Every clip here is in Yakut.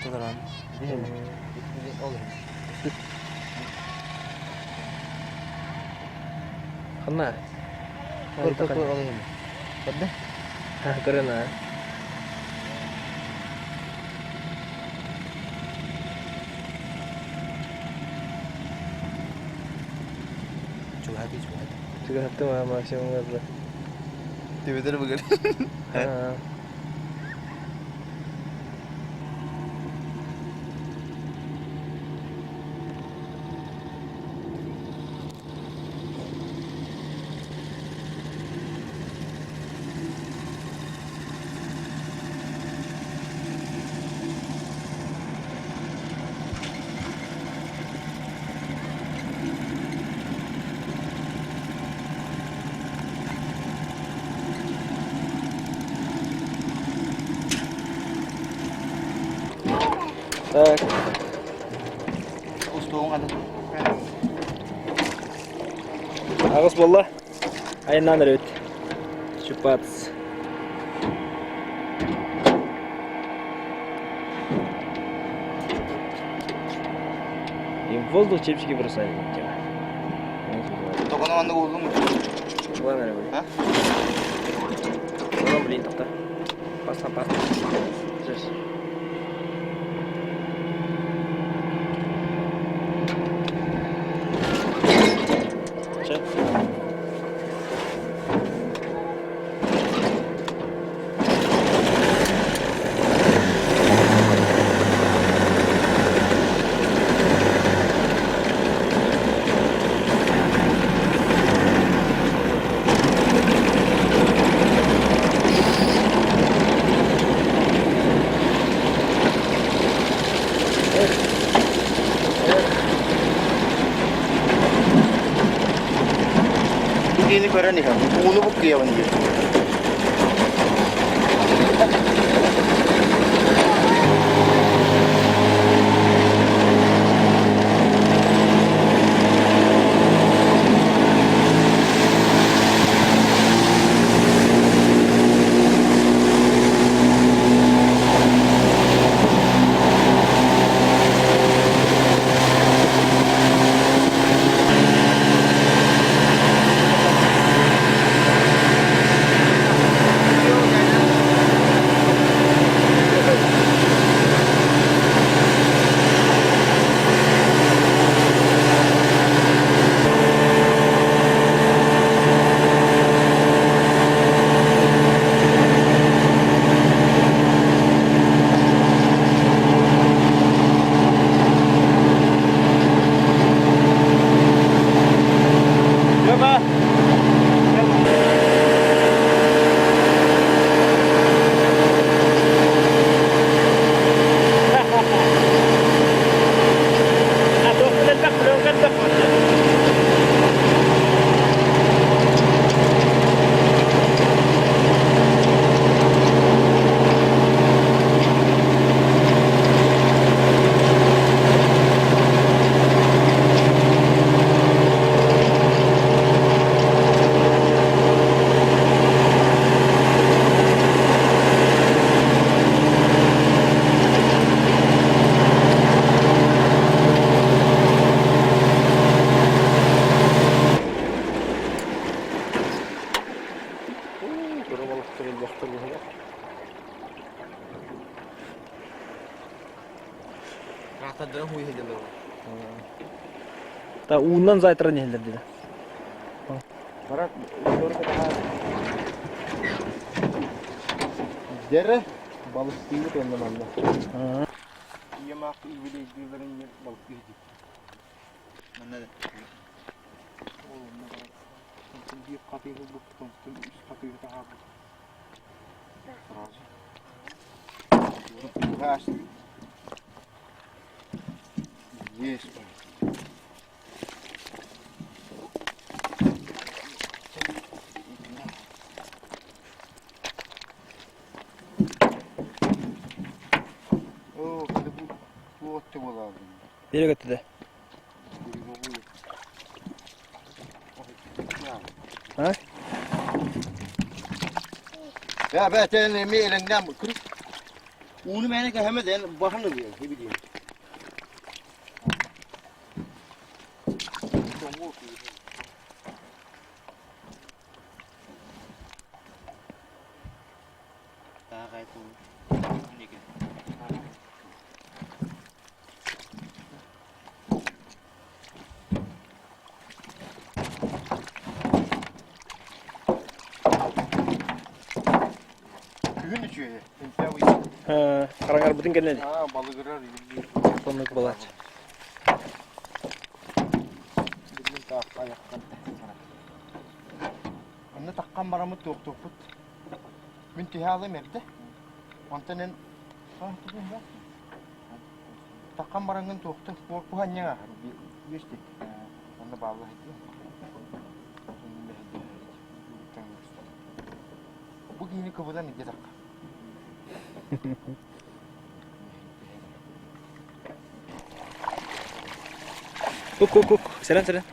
Толорон. Ол иһин. Ханна? Көр көр көр ол иһин. Көрдө? Көрөн аа. Чугаһатыы чугаһатыы. Чугаһаттым аа максимум көрдө. Төбөтөр бүгүн. Аа. Так. Устуоҕуҥ аны. Аҕыс буолла. Айаннаан эрэбит. Чупац. И в воздух чепчики бросали. Тоҕону маннык ууллуҥ Ладно, эрэ А? Ладно, блин, тоқта. Пасна, пасна. Сейчас. Чэ. Итини көрөн иһэн, ууну буккуйабын диир. Та уунан зайтыран иһэллэр диде. Дьэрэ балыктыыбыт уонна манна. Ийэм аах юбилейдыыларын балыктыы Манна да. Биир хатыы ылбыппыт, онтон үс хатыы таһаарбыт. Сразу. Есть. О, вот ты была. Nereye götürdü? Ha? Ya ben senin elini elinden kırık. Ууну мээнэ кэһэмэ дэн баһан ылыаҥ, ибидиин. Күһүн үчүгэйэ. Хараҥарбытын кэннэ Балыгырар Соннук балааччы. Билин таах айахтан. Онно таххан бараммыт туохтуохпут. Мин түһэ алым эрдэ. Онтон эн Таххан бараҥҥын туохтан куорпуһа анньаҥ ааһар үөстик. Онно баалла сылдьыам. Бу киһини кыбытан илдьэ тахха. Кук кук кук сэрэн сэрэн.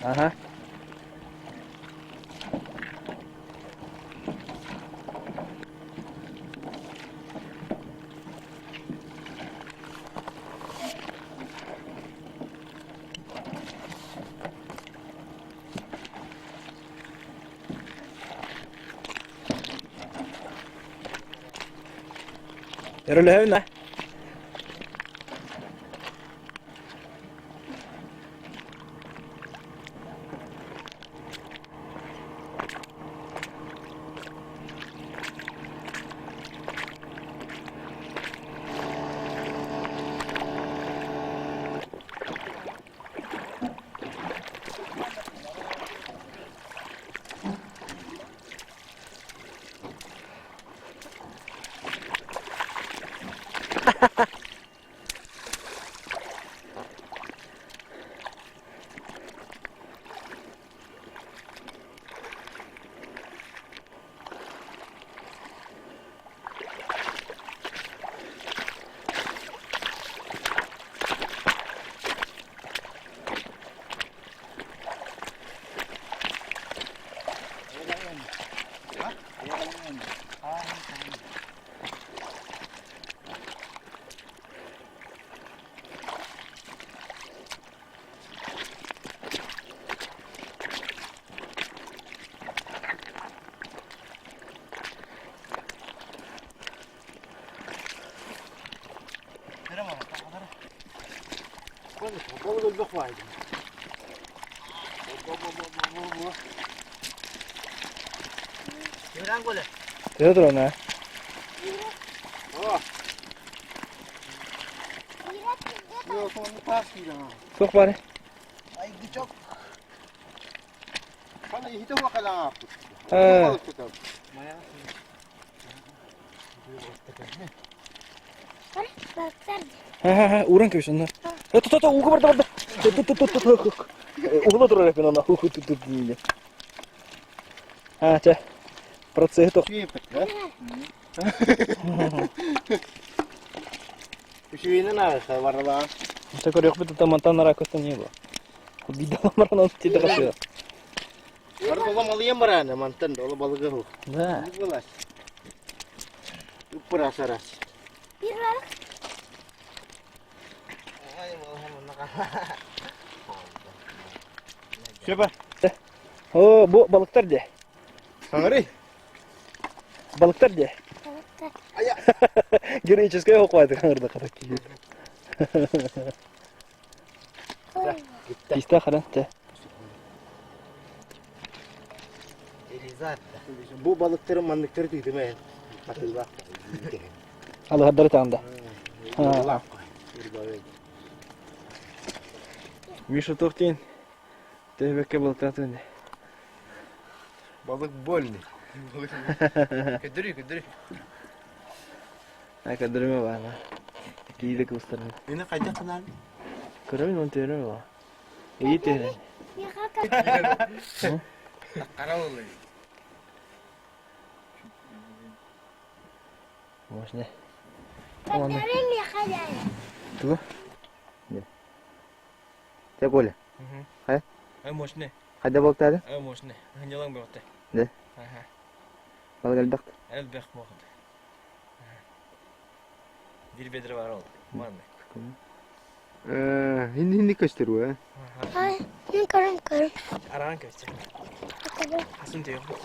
Аха. Өрөлөһөбүн да? Төһө туран аа? Туох баар? Ха-ха-ха, ууран кэбис онно. Тото, ууга барда барда. Ту-ту-ту-ту. Уһула турар эпин онно. Ху-ху-ту-ту диye. А, чэ. Процесс тох. Үчүгэйинэн ааҕыха барылаа. Це көрүөхпүт да мантан ара көстөн не было. Бидалар баран тиде касыга. Бар ола малыйан барааны мантан да ола балыгы ху. Да. Булас. Уппура сарас. Сөпө. О, бу балыктар де. Саңырый. Балыктар де. Героическая хохвайты қаңырда қатак киет. Тиста қара, те. Бу балыктары манныктары тыытыма атылла. Алыһардары таанда. Миша Тохтин, төбөккө балыктаатын. Балык больный. Көдөрү, көдөрү. А көдөрүмө баана. Кииде кыбыстарын. Мени кайда кылар? Көрөмүн, он төрөмү ба. Iyi төрөн. Кара болду. Можно. Тугу? Те Коля. Ай, мощный. Хайда буолтаады? Э, мощный. Хынньалаҥ бөҕөтө. Да. Аха. Балык элбэх. Элбэх буолбут. Бир бедре бар ол. Маннык. Э, хинни көстөр э. Ай, мен көрөм, көрөм. Көрөм. Араан көстөр. Асын түйөх бит.